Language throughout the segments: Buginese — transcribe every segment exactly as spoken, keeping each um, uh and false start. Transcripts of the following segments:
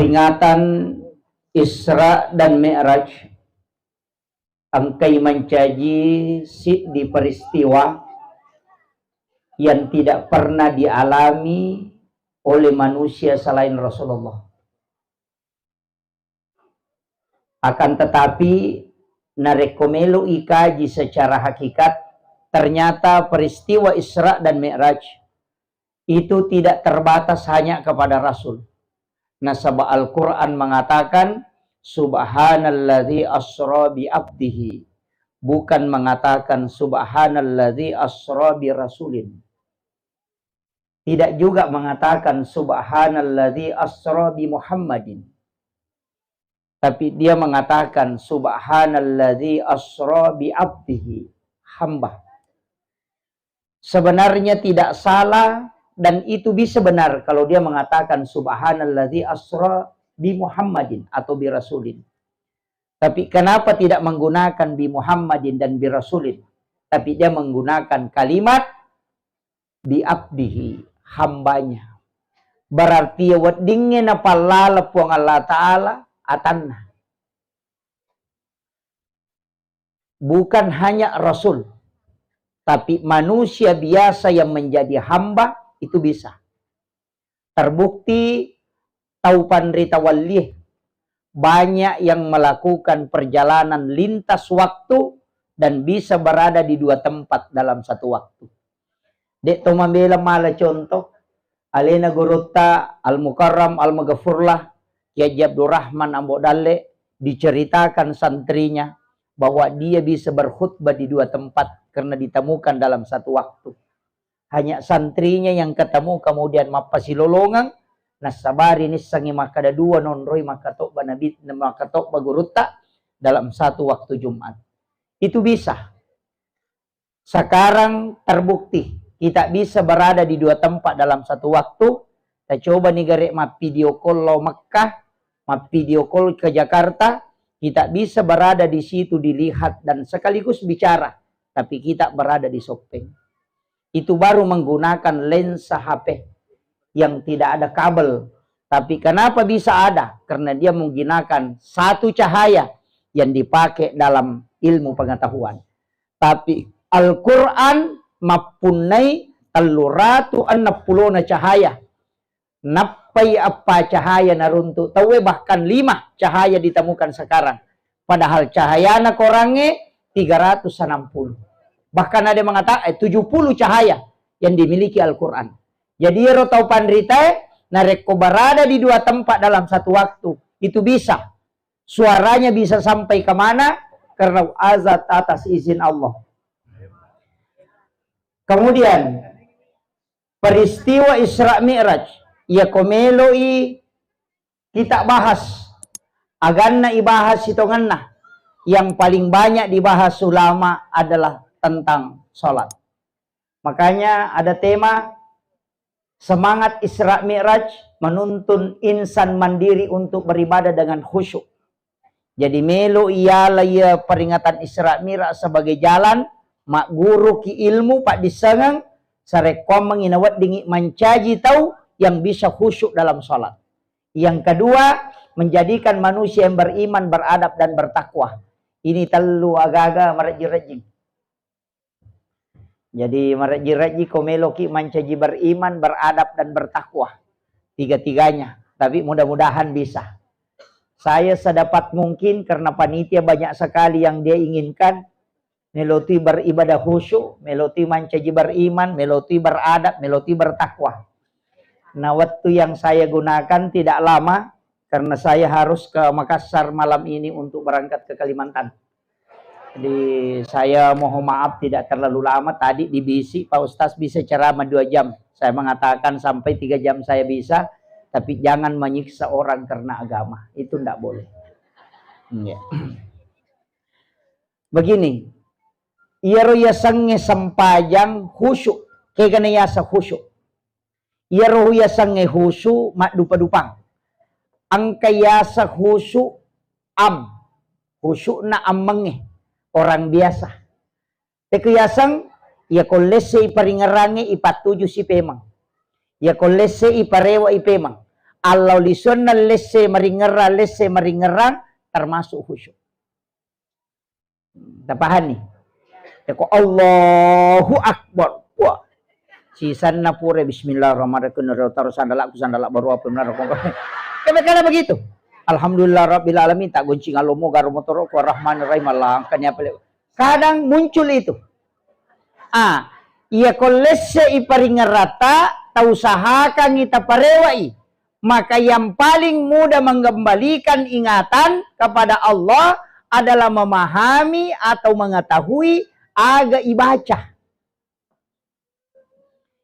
Peringatan Isra dan Mi'raj engkai mancaji siddi peristiwa yang tidak pernah dialami oleh manusia selain Rasulullah. Akan tetapi, narekko melo ikaji secara hakikat, ternyata peristiwa Isra dan Mi'raj itu tidak terbatas hanya kepada Rasul. Nasaba Al-Quran mengatakan, "Subhanalladzi asra bi abdihi." Bukan mengatakan, "Subhanalladzi asra bi rasulin." Tidak juga mengatakan, "Subhanalladzi asra bi Muhammadin." Tapi dia mengatakan, "Subhanalladzi asra bi abdihi." Hamba. Sebenarnya tidak salah dan itu bisa benar kalau dia mengatakan, "Subhanalladzi asra bi Muhammadin" atau "bi rasulin". Tapi kenapa tidak menggunakan "bi Muhammadin" dan "bi rasulin"? Tapi dia menggunakan kalimat "bi abdihi", hambanya. Berarti weddingnge napallala Puang Allah Ta'ala atanna. Bukan hanya Rasul, tapi manusia biasa yang menjadi hamba itu bisa. Terbukti tau panrita wallie banyak yang melakukan perjalanan lintas waktu dan bisa berada di dua tempat dalam satu waktu. De' to mabela mala contoh, alena gurutta Al-Mukarram Al-Maghfurlah, Kiai Haji Abdurrahman Ambo Dalle, diceritakan santrinya bahwa dia bisa berkhutbah di dua tempat karena ditemukan dalam satu waktu. Hanya santrinya yang ketemu kemudian mappasilolongeng, nassabari nissengngi makkeda dua nonroi makkatobba nabi, makkatobba gurutta dalam satu waktu Jumat. Itu bisa. Sekarang terbukti kita bisa berada di dua tempat dalam satu waktu. Kita coba nih gare mappidio call lao Mekkah, mappidio call ke Jakarta, kita bisa berada di situ dilihat dan sekaligus bicara, tapi kita berada di Soppeng. Itu baru menggunakan lensa H P yang tidak ada kabel. Tapi kenapa bisa ada? Karena dia menggunakan satu cahaya yang dipakai dalam ilmu pengetahuan. Tapi Al-Quran mappunnai telluratu enneng pulona cahaya. Nappai eppa cahaya naruntu tauwe, bahkan lima cahaya ditemukan sekarang. Padahal cahayana korangnge tiga ratus enam puluh. Bahkan ada yang mengatakan, eh, tujuh puluh cahaya yang dimiliki Al-Quran. Jadi ero tau panritae, narekko berada di dua tempat dalam satu waktu, itu bisa. Suaranya bisa sampai ke mana? Karena azat atas izin Allah. Kemudian, peristiwa Isra Mi'raj, iya ko meloi kita bahas, aganna ibahas sitongenna, yang paling banyak dibahas ulama adalah tentang salat. Makanya ada tema semangat Isra Mi'raj menuntun insan mandiri untuk beribadah dengan khusyuk. Jadi melo iyala iya peringatan Isra Mi'raj sebagai jalan magguruki ilmu paddissengeng, sarekkoammengngi naweddingngi mancaji tau yang bisa khusyuk dalam salat. Yang kedua, menjadikan manusia yang beriman, beradab, dan bertakwa. Ini tellu agaga marejjing-rejjing. Jadi, marejjing-rejjing ko meloki mancaji beriman, beradab, dan bertakwa. Tiga-tiganya. Tapi mudah-mudahan bisa. Saya sedapat mungkin, karena panitia banyak sekali yang dia inginkan, melotui beribadah khusyuk, melotui mancaji beriman, melotui beradab, melotui bertakwa. Nah, waktu yang saya gunakan tidak lama, karena saya harus ke Makassar malam ini untuk berangkat ke Kalimantan. Jadi, saya mohon maaf tidak terlalu lama. Tadi dibisi, "Pak Ustaz bisa ceramah dua jam." Saya mengatakan, "Sampai tiga jam saya bisa, tapi jangan menyiksa orang karena agama." Itu ndak boleh. Iya. Begini, iyaro yasengnge sempajang khusyuk. Kegana yaseng khusyuk? Iyaro yasengnge khusyuk maddupa-dupang. Engka yaseng khusyuk am, khusyukna ammengnge, orang biasa. Pekko yaseng, iya ko lessei paringerangnge ipattuju si pemeng. Iya ko lessei iparewa ipemeng. Allau lisuanna lesse maringerrang, lesse maringerrang, termasuk khusyuk. Tapahanni? Yako Allahu Akbar. Wah. Sisanna pura bismillahirrahmanirrahim. Nero taro sandalaku, sandala baru apa menara kong. Kena kena begitu. Alhamdulillah Rabbil Alamin. Tak goncing alomo garo motoroku Rahmanirrahim. Allah angkani apa le-, kadang muncul itu. Ah, iya ko lesse i paringerrata, tausahakangi taparewai. Maka yang paling mudah mengembalikan ingatan kepada Allah adalah memahami atau mengetahui aga ibaca.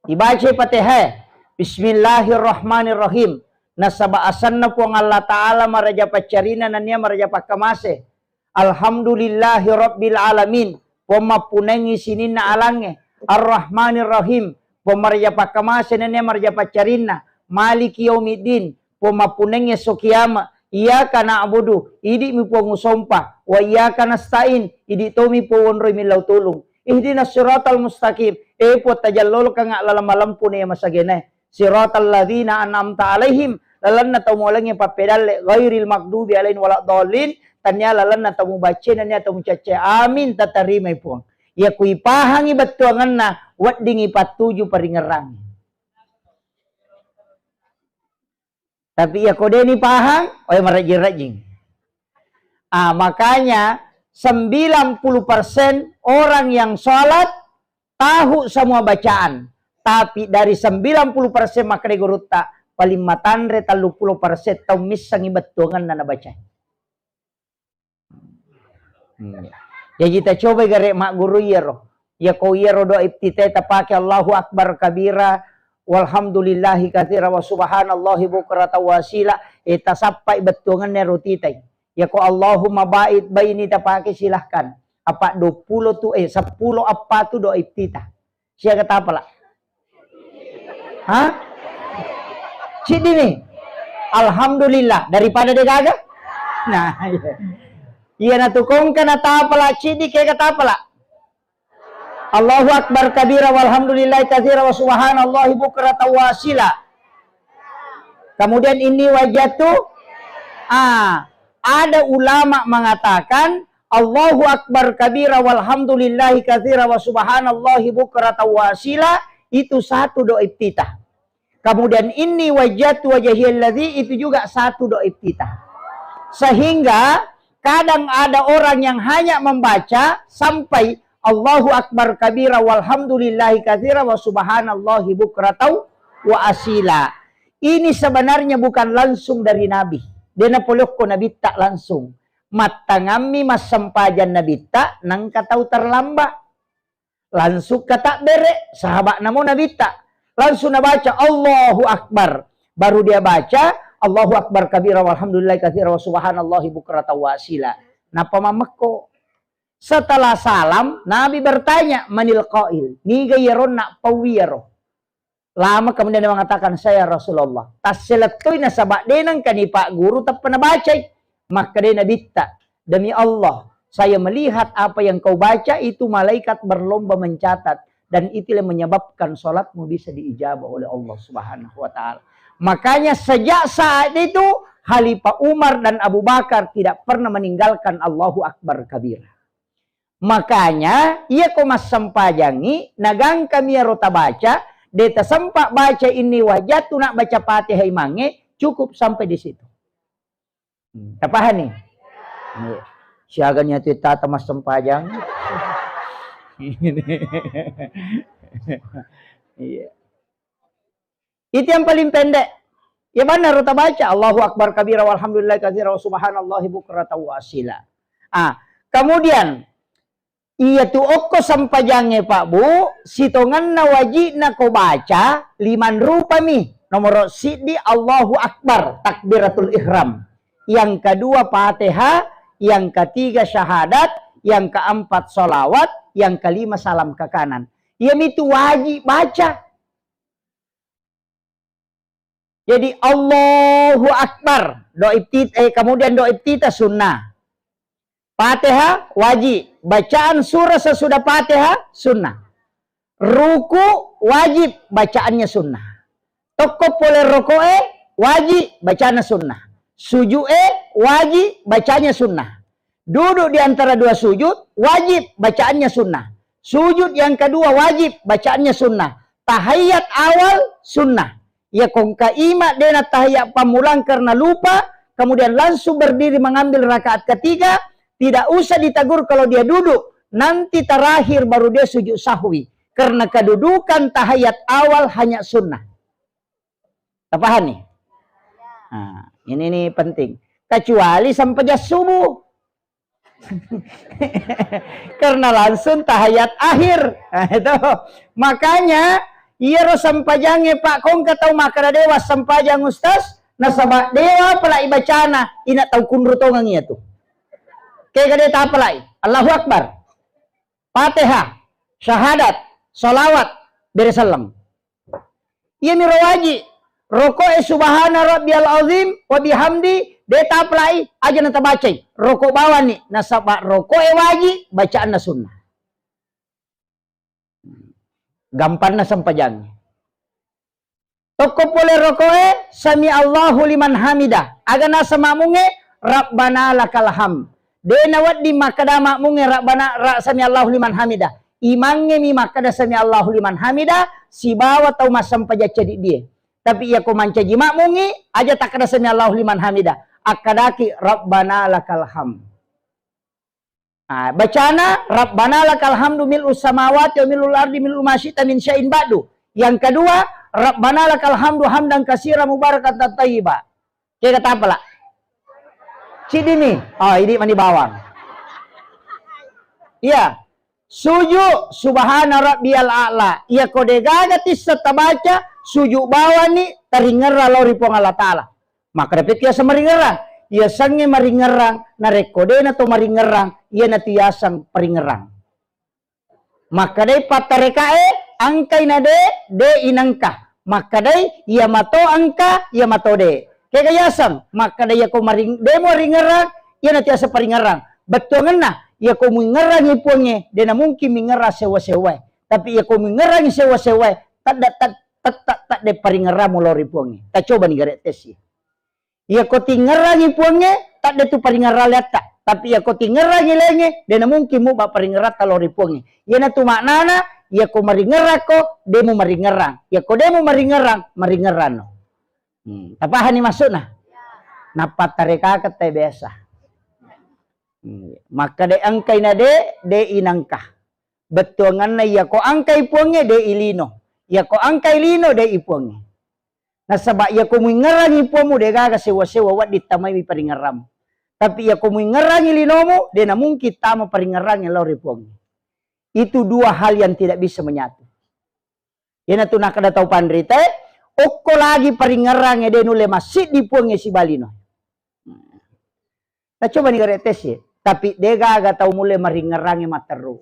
Ibaca Fatihah, Bismillahirrahmanirrahim. Nasaba asenna Puang Allah Ta'ala maraja paccarina nennia maraja pakkamase. Alhamdulillahi Rabbil Alamin, Puang mappunengngi sininna alangnge. Ar-Rahmanir Rahim, Puang maraja pakkamase nennia maraja paccarinna. Maliki Yaumiddin, Puang mappunengngi esso kiama. Iyyaka na'budu, idi'mi Puang usompa. Wa iyyaka nasta'in, idi' tomi Puang wonroi millau tulung. Ihdinas siratal mustaqim, e Puang tajallolokanga lalang malempu ne masagenae. Siratal ladzina an'amta alaihim, lalenna tau muolengnge pappedalle, ghairil maghdubi alaihim waladdallin, tannia lalenna tau mubacce nennia tau mucacce. Amin, tatarimai Puang. Iya ku ipahangi bettuangenna, weddingi pattuju paringerrangi. Tapi iya ko deni pahang, oh, marejjing-rejjing. Ah, makanya sembilan puluh persen orang yang sholat tahu semua bacaan. Tapi dari sembilan puluh persen makkeda gurutta, paling matanre telluppulo persen tau missengngi bettuangenna nabaca. Hmm. Jaji tacobai gare magguru iyaro. Iya ko iyaro doa iftitah tapake Allahu Akbar kabira, walhamdulillahi katsira, wa subhanallahi bukratan wa asila, e tasappai bettuangenna ro titai. Iya ko Allahumma ba'id baini tapake silahkan. Apa dua puluh tu, eh, seppulo eppa tu doa iftitah. Siaga tapala? Hah? Siddi ni. Alhamdulillah, daripada de gaga. Nah, iya. Iya natu kongka na tapala siddi, kega tapala. Allahu Akbar kabira, walhamdulillahi katsira, wa subhanallahi bukratan wa asila. Kemudian inni wajjahtu, ah, ada ulama mengatakan Allahu Akbar kabira, walhamdulillahi katsira, wa subhanallahi bukratan wa asila, itu satu doa iftitah. Kemudian inni wajjahtu wajhiyalladzi, itu juga satu doa iftitah. Sehingga kadang ada orang yang hanya membaca sampai Allahu Akbar kabira, walhamdulillahi katsira, wa subhanallahi bukratan wa asila. Ini sebenarnya bukan langsung dari Nabi. De napolokko Nabitta langsung. Mattangammi massempajang Nabitta, nangka tau terlambat. Langsung katabbere, sahabat namo Nabitta. Langsung nabaca Allahu Akbar. Baru dia baca Allahu Akbar kabira, walhamdulillahi katsira, wa subhanallahi bukratan wa asila. Napa mammekko? Setelah salam, Nabi bertanya, "Manil qail?" Niga iyaronna pauwi iyaro? Lama kemudian dia mengatakan, "Saya Rasulullah." Tasselettoi nasaba de nengkani Pak Guru teppa nabacai. Makkedai Nabitta, "Demi Allah, saya melihat apa yang kau baca itu malaikat berlomba mencatat dan itu yang menyebabkan salatmu bisa diijabah oleh Allah Subhanahu wa Ta'ala." Makanya sejak saat itu Khalifah Umar dan Abu Bakar tidak pernah meninggalkan Allahu Akbar kabira. Makanya, iya ko massempajangngi, nagangkami iyaro tabaca, de tasempa baca inni wajjahtu, nak baca Fatihah imangnge, cukup sampai di situ. Hmm, tapahani? Iya. Siaga niatu tata massempajang? Iya. Itu yang paling pendek. Ya benar, tabaca Allahu Akbar kabira, walhamdulillah katsira, wa subhanallahi bukratan wa asila. Ah, kemudian, iya tu okko sempajangnge, Pak Bu, sitongenna wajibna ko baca, limang rupami. Nomoro siddi, Allahu Akbar, takbiratul ihram. Yang kedua, Fatihah. Yang ketiga, syahadat. Yang keempat, salawat. Yang kelima, salam ke kanan. Iya mitu wajib baca. Jadi, Allahu Akbar, doa iftit-, eh, kemudian doa iftitah sunnah. Fatihah wajib, bacaan surah sesudah Fatihah sunnah. Ruku wajib, bacaannya sunnah. Tokko pole roko'e, wajib, bacana sunnah. Suju'e wajib, bacanya sunnah. Duduk di antara dua sujud, wajib, bacaannya sunnah. Sujud yang kedua wajib, bacaannya sunnah. Tahiyat awal sunnah. Iya kongka ima dena tahiyat pammulang karena lupa, kemudian langsung berdiri mengambil rakaat ketiga, tidak usah ditegur kalau dia duduk. Nanti terakhir baru dia sujud sahwi. Karena kedudukan tahiyat awal hanya sunnah. Tapahani? Nah, ini nih penting. Kecuali sempajang subuh. Karena langsung tahiyat akhir. Nah, itu. Makanya, iyaro sempajangnge, Pak, kongka tau makkeda dewa sempajang, Ustaz, nasaba dewa pala ibacana, ina tau kunru tongeng iya tu. Kega de tapalai. Allahu Akbar. Fatihah, syahadat, salawat, bere selleng. Iyami ro waji, roko'e subhana rabbiyal azim wa bihamdi, de tapalai, aja natabacai. Roko bawani, nasaba roko'e waji, bacaanna sunnah. Gampanna sempajangnge. Tokko pole roko'e, sami Allahu liman hamida. Aga naseng makmungnge, Rabbana lakal hamd. De nawedding makkeda makmungnge, Rabbana, ra-, sami Allahu liman hamida. Imangnge mi makkeda sami Allahu liman hamida, sibawa tau massempajang ceddiddie. Tapi iyako mancaji makmungngi, aja takkeda sami Allahu liman hamida. Akkadaki, Rabbana lakal hamd. Ah, bacana, Rabbana lakal hamdu mil'us samawati wa mil'ul ardi mil'u ma syi'ta min syai'in ba'du. Yang kedua, Rabbana lakal hamdu hamdan katsira mubarakan thayyiba. Kega tapala? Cidini. Oh, ini mani bawang. Iya. Suju, subhana rabbiyal a'la. Iya ko degaga tissa tabaca, suju bawani taringerra lao ri Puang Allah Ta'ala. Makkeda pekki yaseng maringerrang. Yasengnge maringerrang, narekko dena to maringerrang, iyanatu yaseng paringerrang. Makkedai pattarekae, engkai na de, de inengka. Makkedai, iya mato engka, iya mato de. Kega yaseng? Makkeda iyako maring-, demo ringerrang, iyanatu yaseng paringerrang. Bettuangenna, iyako muingerrangi Puangnge, dena mungkin mingerrang sewwa-sewwae. Tapi iyako muingerrangi sewwa-sewwae, tadda-, tad-, tetta tadde paringerramu lao ri Puangnge. Tacoba ni gare tesi. Iyako tingerrangi Puangnge, tadde tu paringerrang leatta. Tapi iyako tingerrangi laingnge, dena mungkin muba paringerratta lao ri Puangnge. Iyanatu maknana, iyako maringerrakko, demu maringerrang. Iyako demu maringerrang, maringerranno. Hmm, tapahani maksudna? Nappa tarekakeng tai biasa. Hmm, makkeda engkai na de, de inengka. Bettuangenna iyako engkai Puangnge, de ilino. Iyako engkai lino, de ipuangnge. Nasaba iyako muingerrangi Puammu, degaga sewwa-sewwa wedding tamaiwi paringerrammu. Tapi iyako muingerrangi linomu, dena mungkin tama paringerrangnge lao ri Puangnge. Itu dua hal yang tidak bisa menyatu. Iyanatu nakkeda tau panritae, okko lagi paringerrangnge de nulle massiddi Puangnge sibawa lino. Tacoba ni gare tesi, tapi degaga tau mulle maringerrangnge matteru.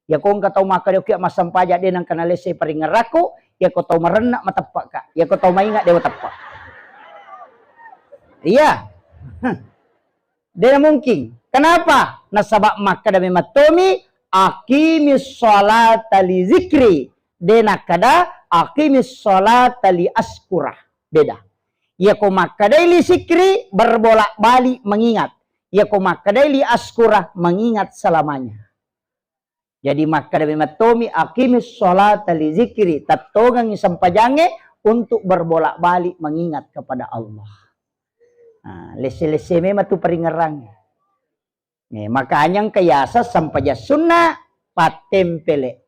Iyako engka tau makkeda, "Okki massempajang de nengka nalessei paringerrakku," iyako tau marenna mateppekka, iyako tau mainga dewa teppe. Iya. Dena mungkin. Kenapa? Nasaba makkeda memang tomi, "Aqimis sholata li zikri." De nakkeda, "Aqimis sholata li askura." Beda. Iyako makkedai li zikri, berbolak-balik mengingat. Iyako makkedai li askura, mengingat selamanya. Jadi makkeda memang tomi, "Aqimis sholata li zikri," tettongengi sempajangnge untuk berbolak-balik mengingat kepada Allah. Nah, lesse-lesse memang tu paringerrangnge. Eh, makanya engka yaseng sempajang sunna pattempele.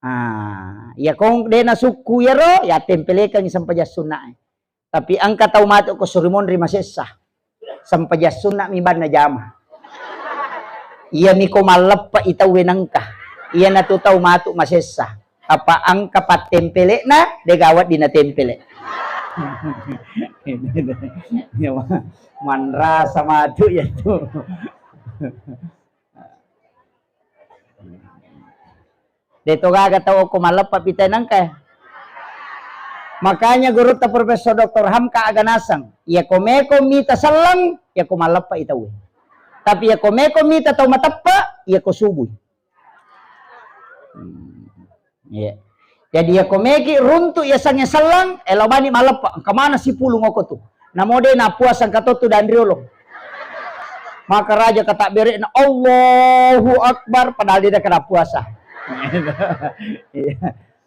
Ah, iyako de nasukku iyaro, ya tempelekengi sempajang sunnae. Tapi engka tau matu ko suri monri masessa. Sempajang sunna mi banna jama. Iyami ko malleppe i tauwe nengka. Iyanatu tau matu masessa. Apa engka pattempelekna, degaga wedding natempele. Manrasa matu iyatu. Deto gaga tau okko malleppe pita nengka. Makanya gurutta Profesor Doktor Hamka aga naseng, iyako meko mita selleng, iyako malleppe i tauwe. Tapi iyako meko mita tau mateppe, iyako subui. Hmm. Iya. Jadi, yako meki runtu yasengnge selleng, elo bani maleppa, engka mana sipulung oko tu. Namo de napuasa engka to tu danriolo. Maka raja kata berekna, "Allahu Akbar," padahal de kena puasa. Iya.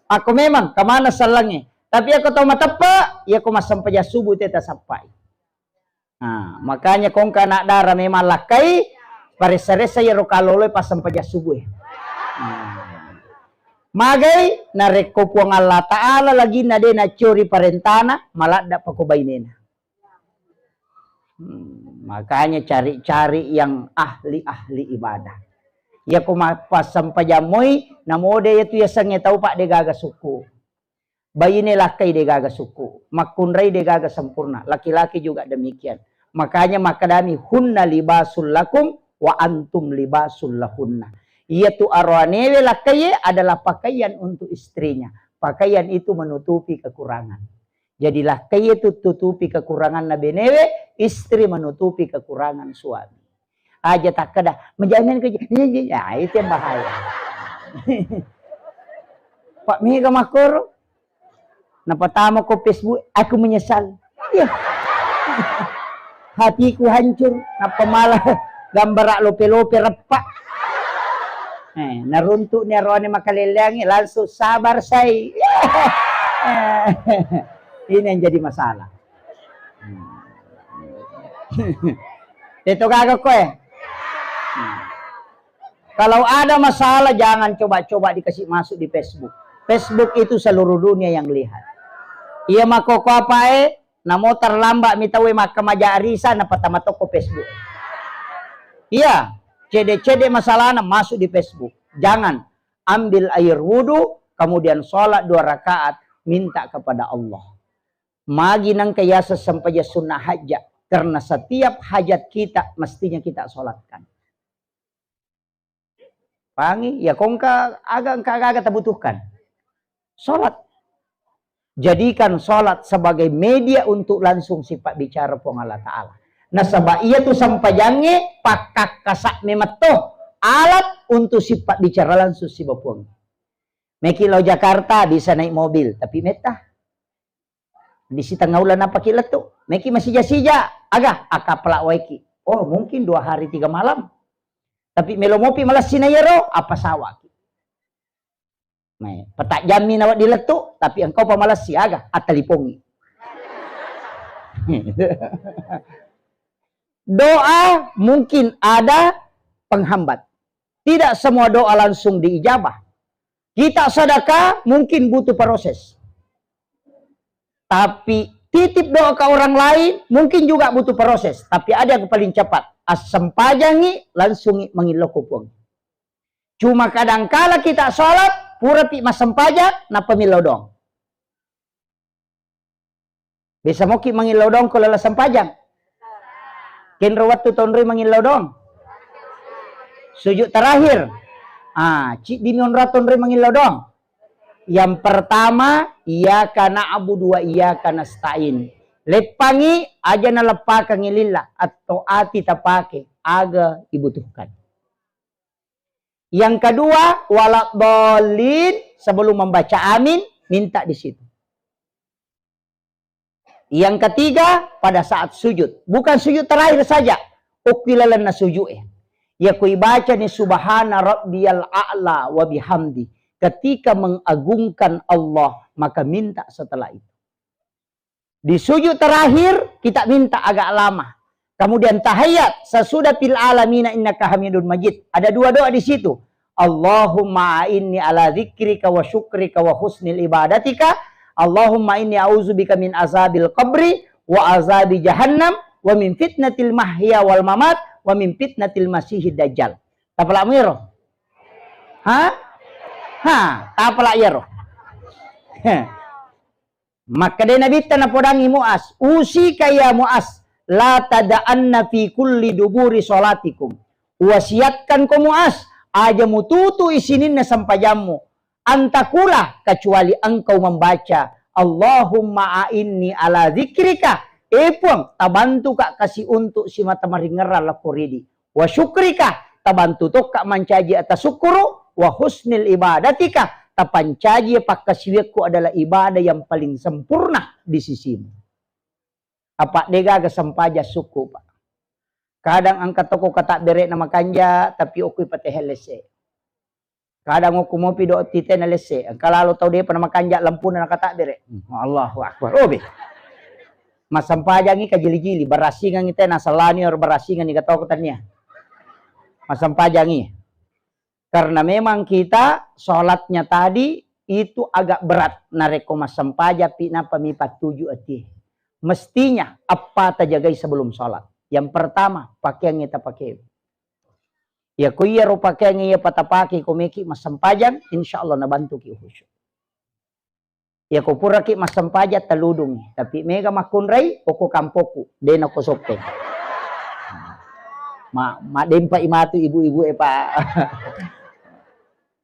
Ako memang kemana sellengnge. Tapi yako tau mateppe, yako massempajang subuh te tasappai. Nah, makanya kongka anak dara memang lakkai paressa-ressa yero kaloloi passempajang subuh e. Nah. Magai narekko Puang Allah Ta'ala laginna de naccio ri parentana, maladda pako bainena. Hmm, makanya cari-cari yang ahli-ahli ibadah. Yako mappassempajammoi, namode yatu yasengnge tau pa de gaga sukku. Baine lakkai de gaga sukku, makkunrai de gaga sempurna, laki-laki juga demikian. Makanya makkedami, "Hunna libasul lakum wa antum libasul lahunna." Iyatu aroanewe lakkaiye adalah pakaian untuk istrinya. Pakaian itu menutupi kekurangan. Jadi lakkaiye tu tutupi kekuranganna benewe, istri menutupi kekurangan suami. Aja takkeda, "Menjamin ke," ya, itu yang bahaya. Pak mega makkoro. Napatama ko Facebook, "Aku menyesal." Iya. "Hatiku hancur," nappa malah gambara lope-lope reppa. Eh, naruntuk ni aroane makaleleangi, langsung, "Sabar, say." Ini yang jadi masalah. Teto gaga koe. Kalau ada masalah, jangan coba-coba dikasih masuk di Facebook. Facebook itu seluruh dunia yang lihat. Iya, makkoko apae, namo terlambat mi tauwe makkamaja arisa, napatama tokko Facebook. Iya, cede-cede masalahna masuk di Facebook. Jangan. Ambil air wudhu, kemudian sholat dua rakaat, minta kepada Allah. Magi nengka yaseng sempajang sunnah hajat, karena setiap hajat kita mestinya kita sholatkan. Pangi, ya kongka aga, engka aga-aga tabutuhkan. Sholat. Jadikan sholat sebagai media untuk langsung sifat bicara Puang Allah Ta'ala. Nasaba iya tu sempajangnge pakkakkasa memetto alat untuk sifat bicara langsung siba Puang. Meki lao Jakarta bisa naik mobil, tapi metta. Di sitengnga uleng nappaki lettu. Meki masija-sija, aga, akkapala waiki. Oh, mungkin dua hari tiga malam. Tapi melo mopi malessi na iyaro, apa sawaki. Mai, petajammi nawedding lettu, tapi engkau pa malessi, aga, attalipongi. Doa mungkin ada penghambat. Tidak semua doa langsung diijabah. Kita sedekah mungkin butuh proses. Tapi titip doa ke orang lain mungkin juga butuh proses. Tapi ada yang paling cepat. Assempajangi langsungi mangillau ko Puang. Cuma kadangkala kita sholat, purapi massempajang, nappa millau doang. Biasa moki mangillau doang ko lala sempajang. Kenro wattu tonroi mangillau doang. Sujud terakhir. Ah, ciddi mi onrang tonroi mangillau doang. Yang pertama, iyyaka na'budu wa iyyaka nasta'in. Leppangi, aja naleppakangi lilla, atau ati tapake, aga ibutuhkan. Yang kedua, waladhdallin, sebelum membaca amin, minta di situ. Yang ketiga, pada saat sujud. Bukan sujud terakhir saja. Okki lalenna sujud e. Ya kui baca ni subhana rabbiyal a'la wa bihamdi. Ketika mengagungkan Allah, maka minta setelah itu. Di sujud terakhir, kita minta agak lama. Kemudian tahiyat, sesudah fil alamina innaka hamidun majid. Ada dua doa di situ. Allahumma a'inni ala dzikrika wa syukrika wa husnil ibadatika. Allahumma inni a'udzubika min azabil qabri wa azabi jahannam wa min fitnatil mahya wal mamat wa min fitnatil masihid dajjal. Tapala muiro? Ha? Ha, tapala iyaro. Makkeda Nabitta napodangi Muaz, "Usika ya Muaz, la tada'anna fi kulli duburi sholatikum." Wasiatkan ko Muaz, aja mututu isininna sempajammu. Antakula, kecuali engkau membaca, "Allahumma a'inni ala dzikrika." Eh Puang, tabantuka kasi untuk simata maringerang lakko ridi. Wa syukrika, tabantu tokka mancaji atasukkuru, wa husnil ibadatika, tapancaji pakkasiwiakku adalah ibadah yang paling sempurna di sisimu. Apa de gaga sempajang sukku, Pak. Kadang engka toko katabbere'na makanja, tapi okko ipateheng lesse. Kadang okko mopi do titena lesse. Engka lalo tau depa namakanja lampuna nakatabbere. Hmm, Allahu Akbar. Oh, be. Massempajangi kajili-jili, barasingangi tena salani or barasingangi gatoko tania. Massempajangi. Karena memang kita sholatnya tadi itu agak berat. Narekko massempajang pi nappa mi pattuju ati. Mestinya apa tajagai sebelum sholat. Yang pertama, pakaiannya tapake. Ya ko iyaro pakaiannya iya patapake ko meki massempajang, insya Allah nabantuki khusyuk. Iya ko puraki massempajang taludungi, tapi mega makkunrai okko kampokku, de nako soppeng. Ma, madempa imatu ibu-ibu e, Pak.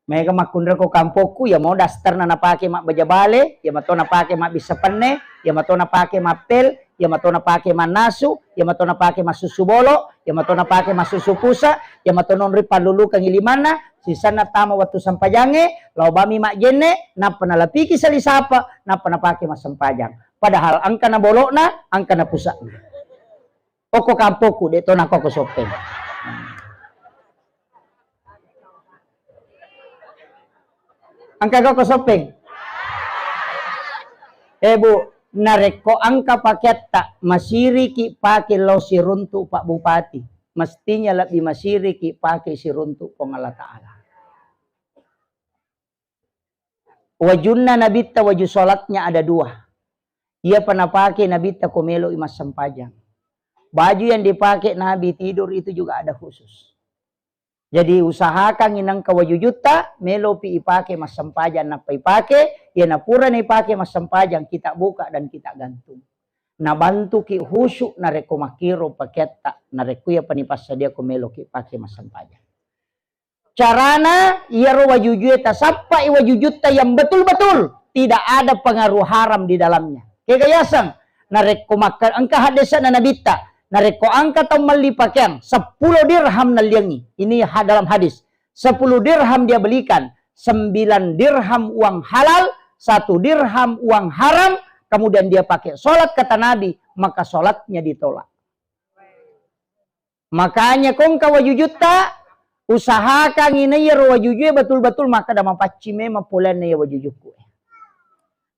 Mega makkunrai ko kampokku, ya mau dasterna napake mabbaja bale, ya mato napake mabbissa penne, ya mato napake mappel, ya mato napake mannasu, ya mato napake massusu bolo, ya mato napake massusu pusa, ya mato nonri pallulukangi limanna, sisanna tama wettu sempajangnge, lao bami majjenne, nappa nalapiki sali sapa, nappa napake massempajang. Padahal engka na bolokna, engka na pusa'na. Okko kampokku, de to nako ko soppeng. Engka gau ko soppeng? Eh, Bu, narekko engka pakeatta, masiriki pake lao siruntu Pak Bupati. Mestinya lebbi masiriki pake siruntu Puang Allah Ta'ala. Wajunna Nabitta, waju sholatnya ada dua. Iyapa napake Nabitta ko meloi massempajang. Baju yang dipake Nabi tidur itu juga ada khusus. Jadi usahakan inangka wajujutta, melopi ipake massempajang, nappa ipake, iya napurana ipake massempajang, kita buka dan kita gantung. Nabantuki khusyuk narekko makkiro pakeatta, narekko iyapa nipassadiako meloki pake massempajang. Carana, iyaro wajujue tasappai wajujutta yang betul-betul tidak ada pengaruh haram di dalamnya. Kega yaseng, narekko makka-, engka haddese'na Nabitta, narekko engka tau melli pakeang, seppulo dirham nalliangi. Ini ha-, dalam hadis. Sepuluh dirham dia belikan, sembilan dirham uang halal, satu dirham uang haram, kemudian dia pakai sholat, kata Nabi, maka sholatnya ditolak. Makanya ko engka wajujutta, usahakan ina iyaro wajujue betul-betul makkeda mapaccing memang poleanna iya wajujukku.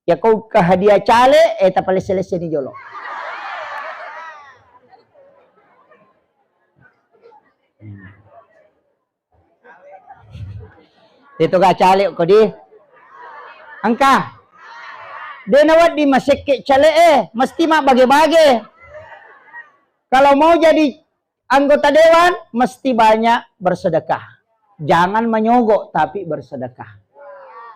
Ya ko ke hadiah cale, eh, tapalesse-lesseni jolo. Itu ga cale ko di. Engka. De nawedding masekke cale e, mesti mabbage-bage. Kalau mau jadi anggota dewan, mesti banyak bersedekah. Jangan menyogok, tapi bersedekah.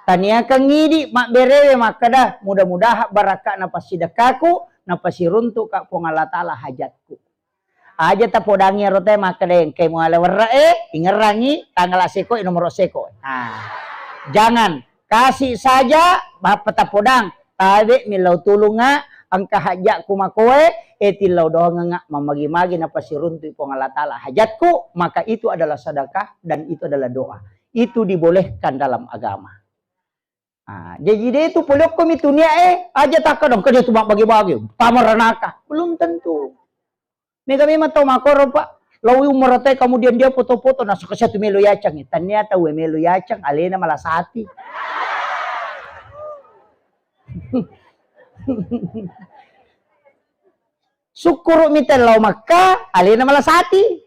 Taniakan ngidi mabberewe makkeda, mudah-mudahan barakakna passidekahku, napasiruntuka Puang Allah Ta'ala hajatku. Aja tapodangi ero teh makkeda engkai muale werre e, ingerangi tanggal seko e, nomor seko. Nah, jangan. Kasih saja, bappa tapodang, tabe millau tulunga, engka hajatku makoe, e tillau doangenga, mamagi-magi napasiruntu Puang Allah Ta'ala hajatku, maka itu adalah sedekah dan itu adalah doa. Itu dibolehkan dalam agama. Ah, jaji de tu polokko mi tunia e, aja takka dong, kaja tu mabbage-bage, tama ranaka. Belum tentu. Mega memang tau makkoro, Pak. Lawi umaratai kemudian dia foto-foto, nah, saka satu melo yacang. Tania tau melo yacang, alena malasati. Sukkuru mi tellau Makka, alena malasati.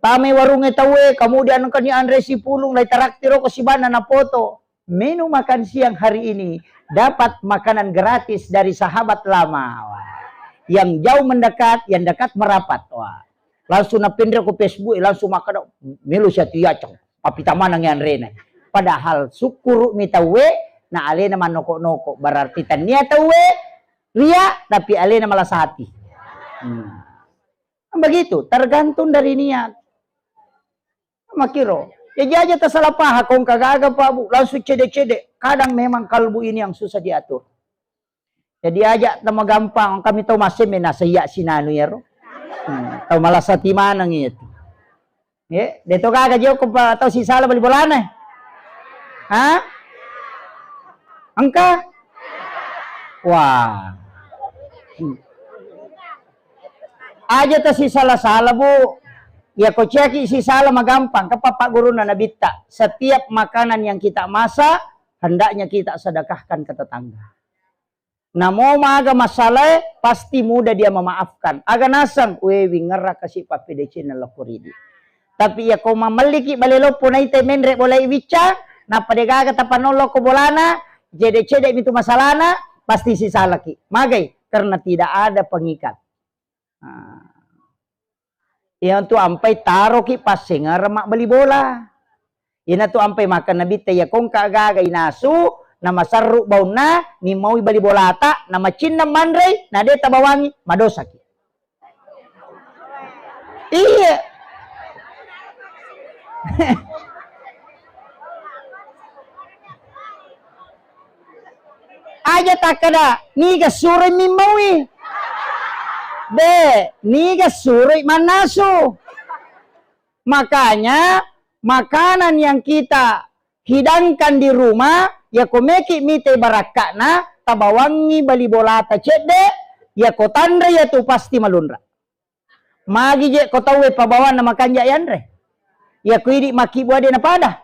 Tamai warungnge tauwe, kemudian engkani anre sipulung, lai taraktir ko sibanna napoto. Menu makan siang hari ini dapat makanan gratis dari sahabat lama. Wah. Yang jauh mendekat, yang dekat merapat. Wah. Langsung napenre ko Facebook, langsung makkeda, melo siatu yacang. Papita maneng anrena. Padahal sukkuru mi tauwe, na alena mannoko-noko. Berarti tania tauwe ria, tapi alena malasati. Hmm. Begitu, tergantung dari niat. Makkiro. Jaji aja tasalah paham, kong kagaga, Pak, Bu, langsung cede-cede. Kadang memang kalbu ini yang susah diatur. Jadi aja tama gampang, kami tau masemme nasaiya sinanu yaro. Hmm, tau malasati maneng itu. Ye, de to gaga joko pa tau sisala bali bolana. Ha? Engka? Wah. Hmm. Aja tasisala-sala, Bu. Iya, ko ciaki sisala magampang, ke papa guruna Nabitta. Setiap makanan yang kita masak, hendaknya kita sedekahkan ke tetangga. Namo maga masalae, pasti mudah dia memaafkan. Aga naseng, we, wingerra kasi pappedecenna lokko ridi. Tapi iya ko mamelliki bale loppo naita menre bolai wicca, nappa degaga tapanolo ko bolana, cede-cede mitu masalana, pasti sisalaki. Magai? Karena tidak ada pengikat. Nah. Iyanatu ampai taroki passengereng mabbali bola. Iyanatu ampai makkeda Nabitta, iya ko engka gaga inasu, namasarru baunna, nimmaui bali bolata, namacinna manrei, na de tabawangi, madosaki. Iya. Aja takkeda, niga suroi mimmaui. De, niga suroi mannasu. Makanya, makanan yang kita hidangkan di rumah, yako meki mite barakka'na, tabawangngi bali bolata cedde, yako tanre yatu pasti malunra. Magi je ko tauwe pabawanna makanja yanre? Iya ko idi makkibua de napada.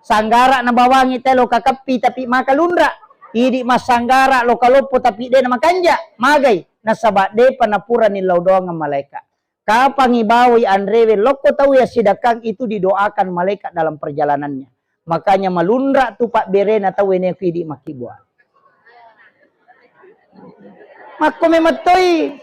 Sanggara nabawangi telo kakeppi tapi maka lunra. Idi massanggara loka loppo tapi de namakanja. Magai? Nasaba depa napurani lao doangeng malaika. Kapangi bawai anrewe lokko tauwe assidakkang itu didoakan malaikat dalam perjalanannya. Makanya malunra tu pabberena tauwe neko idi makkibua. Makko memettoi.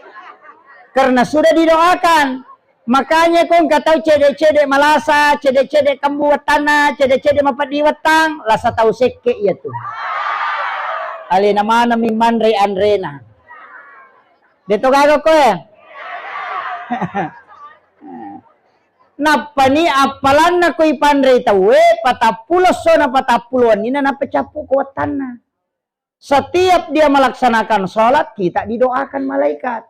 Karena sudah didoakan. Makanya ko engka tau cede-cede malasa, cede-cede kembu wettanna, cede-cede mapeddi wettang, lasa tau sekke iya tu. Alena maneng mi manre anrena. Deto gaga koe. Nappani appalanna ko ipanrei tauwe, patappulo essona patappulo wenninna nappa cappu ko wettanna. Setiap dia melaksanakan sholat, kita didoakan malaikat.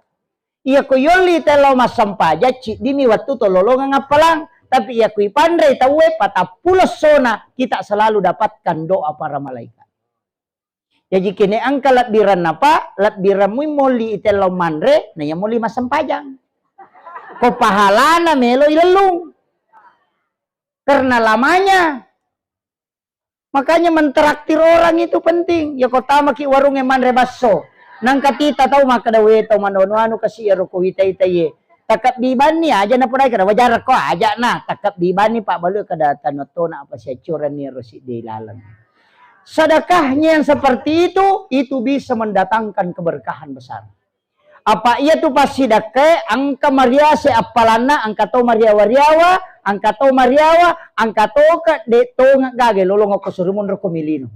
Iya ko yolli telo massempajang, ciddimi wettu tololongeng appalang. Tapi iya ko ipanrei tauwe, patappulo essona, kita selalu dapatkan doa para malaikat. Jaji kene engka lebbirenna, Pak, lebbireng mui molli itellau manre, na iya molli massempajang. Ko pahalana melo ilellung. Karena lamanya. Makanya mentraktir orang itu penting. Ya ko tamaki warungnge manre basso. Nangka tita tau makkeda, "We, tau manu-anu kasi ero ko wita-ita ye." Takebbi banni aja na podai kada wajar ko aja na. Takebbi banni pabbalu kada tano tona apa siacuranni ero siddi laleng. Sedekahnya yang seperti itu, itu bisa mendatangkan keberkahan besar. Apa iya tu passidakkae engka mariase appalanna, engka to mariawa-riawa, engka to mariawa, engka to ke de to gaga lolong ko surumun ro ko milino.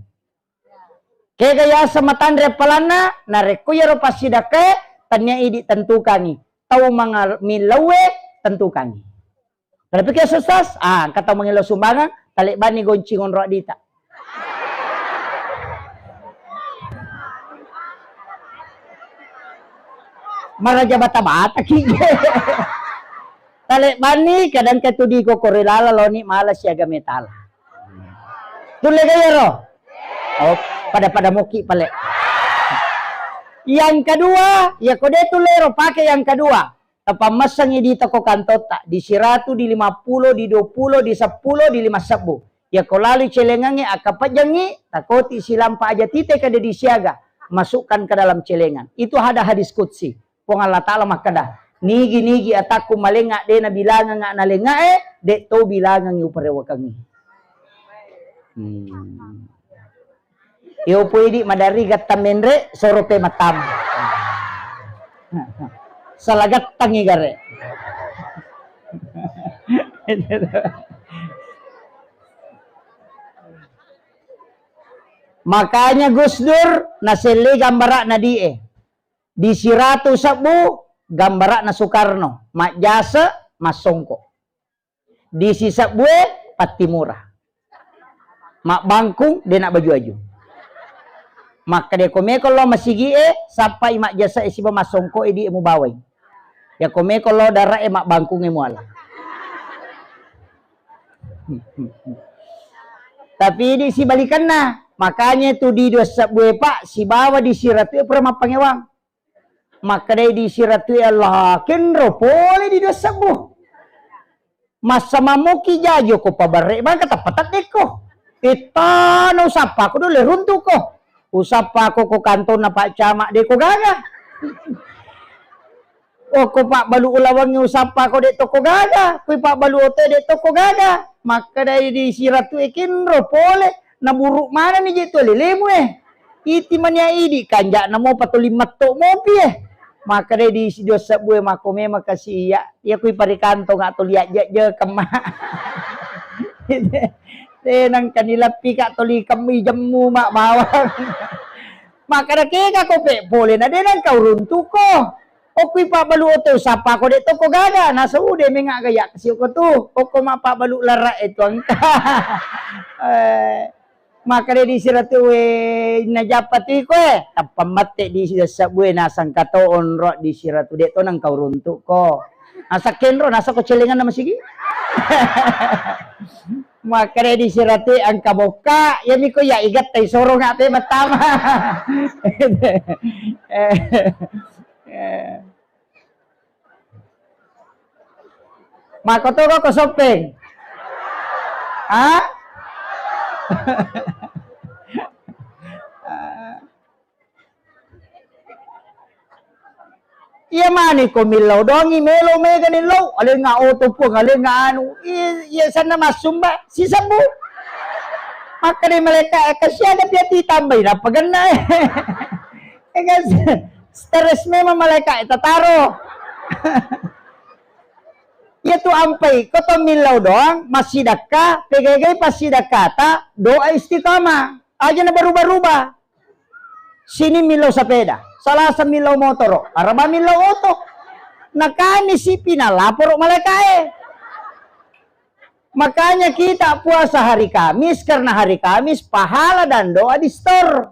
Kega yaseng matanre appalanna, narekko iyaro passidakkae, tennia idi tentukangi. Tau mangal-, millauwe tentukangi. Kalau pikir sukses, ah, engka tau mangelo sumbangan, talebbanni goncing onro adita. Maraja bata-bata ki. Talebbanni kadang ketudi ko kore lala loni mala siaga metala. Tulle gaya ro? Oh, pada-pada moki pale. Yang kedua, ya kode tulle ro pakai yang kedua. Tapammassengngi di toko kantotta, di siratu, di lima pulo, di dua pulo, di seppulo, di lima sebbu. Yako lalui celengangnge, akkapejjengngi, takoti silampa aja tite kada disiaga, masukkan ke dalam celengan. Itu ada hadis qudsi. Puang Allah Ta'ala makkeda, "Nigi-nigi atakku malengnga de nabilangengnga nalengngae, de to bilangengngi uparewakengngi." Hmm. Iyo pui di madari gatta menre, soro pe matam. Salah gattangi gare. Makanya Gus Dur naselle gambara'na die. Di siratu sebbu gambara'na Soekarno, majjase, massongko. Di sisebbue pattimura. Mabbangkung de na baju-aju. Makkeda ko meko lo masigie, sappai majjase e siba massongko e di e mubawai. Ya ko meko lo dara e mabbangkung e muala. Tapi idi sibalikanna. Makanya tu di dua sebbu e, Pak, sibawa di siratu e pura mappangewang. Makkedai di siratu e, "Allah, kenro pole di dua sebbu. Massa mammuki jajo ko pabarre bangka tappa teddekko. Ittana usappako dole runtuko. Usappako ko kantonna Pak Camat deko gaga." Okko pabbalu ulawengnge usappako de' tokko gaga, kui pabbalu oto de' tokko gaga. Makkedai di siratu e, "Kenro pole, naburu manenni je tu lelemu e. Iti mania idi kanja'na mopa tuli metto mopi e." Makkedai di si dua sebbu e, "Makko memang kasi iya, iya kui parikantonga tuli ajjajjekeng ma." Tenang kani leppi ka tuli kemmi jemmu ma bawang. Makkeda, "Kega ko pe pole na de' nengka uruntuko. Okkui pabbalu oto usappako de' tokko gaga, nasa ude menga gaya kasi okko tu. Okko ma pabbalu larra e tu engka." Eh, makkeda di siratu e, "Najappa tu iko e." Tappa mette di siratu e, nasangka to onro di siratu, "De' to nengka uruntuko." Nasa kenro, nasa ko celenganna masigi. Makkeda di siratu e, "Engka bokka, iyami ko iya igattai soronga pe mattama." Eh, eh. Makkoto ko, ko Soppeng? Ha? Iya mani ko millau doangi melo mega ni lau, alenga oto puang, alenga anu. I-, iya sanna massumba, sisebbu. Makkeda malaika e, "Kasiaga pia titambai nappa genna e." Ega stres memang malaika e tataro. Iya tu ampai, ko to millau doang, massidakka, pegagai passidakkata, doa istiqamah. Aja na berubah-rubah. Sining millau sapeda, Salasa millau motoro, Araba millau oto. Na Kamisi pi nalaporo malaika e. Makanya kita puasa hari Kamis karena hari Kamis pahala dan doa di store.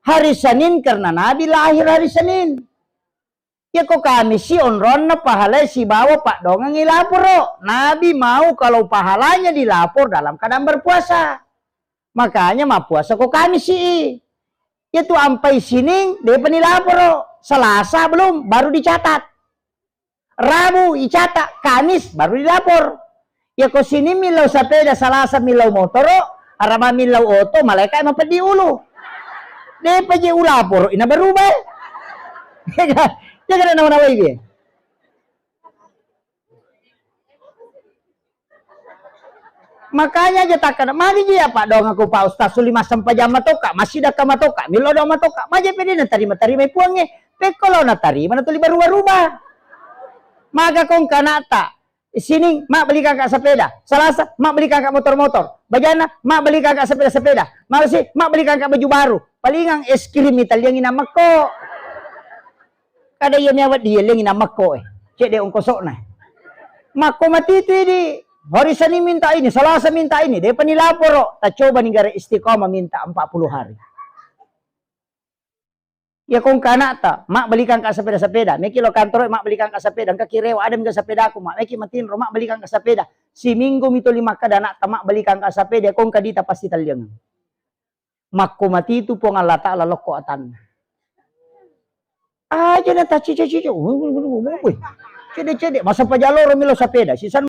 Hari Senin karena Nabi lahir hari Senin. Iya ko Kamisi onronna pahala e sibawa paddoangeng ilaporo. Nabi mau kalau pahalanya dilapor dalam keadaan berpuasa. Makanya mappuasa ko Kamisi i. Iya tu ampai Sining, depa nilaporo. Selasa belum, baru dicatat. Rabu icatat, Kamis baru dilapor. Iya ko Sining millau sapeda, Salasa millau motoro, Araba millau oto, malaika e mapeddi ulu. Depa je ulaporo, ina berubah. Jaga, jaga nawa-nawai dia. Makanya aja takkada, magi ji apa dong aku Pak Ustaz, suli massempajang matoka, massidakka matoka, millau doang matoka, maja pede natarima-tarima puangnge, pekko lao natarima natuli berubah-rubah. Maga kong kanata, Sining, mabbelikan ka sepeda, Salasa, mabbelikan ka motor-motor, bajana, mabbelikan ka sepeda-sepeda, Malasi, mabbelikan ka baju baru, palingang es krim italiang inamekko. Kada iya miawa dieleng inamekko e. Cedde ongkosokna. Makko matitu idi. Hari Senin minta ini, Salasa minta ini, depa nilaporo. Tacoba ni gare istiqomah minta empat puluh hari. Iya kong kanata, mabbelikan ka sepeda-sepeda. Meki lo kantoro, mabbelikan ka sepeda. Engka kirewa, ada mega sepedaku, mak. Meki matinro, mabbelikan ka sepeda. Siminggu mito lima kada anakta, mabbelikan ka sepeda. Kong kadita pasti taliang. Makko matitu Puang Allah Ta'ala lokko atanna. Aja na taccica-cica. Cede-cede. Masa pajaloro milo sapeda. Sisan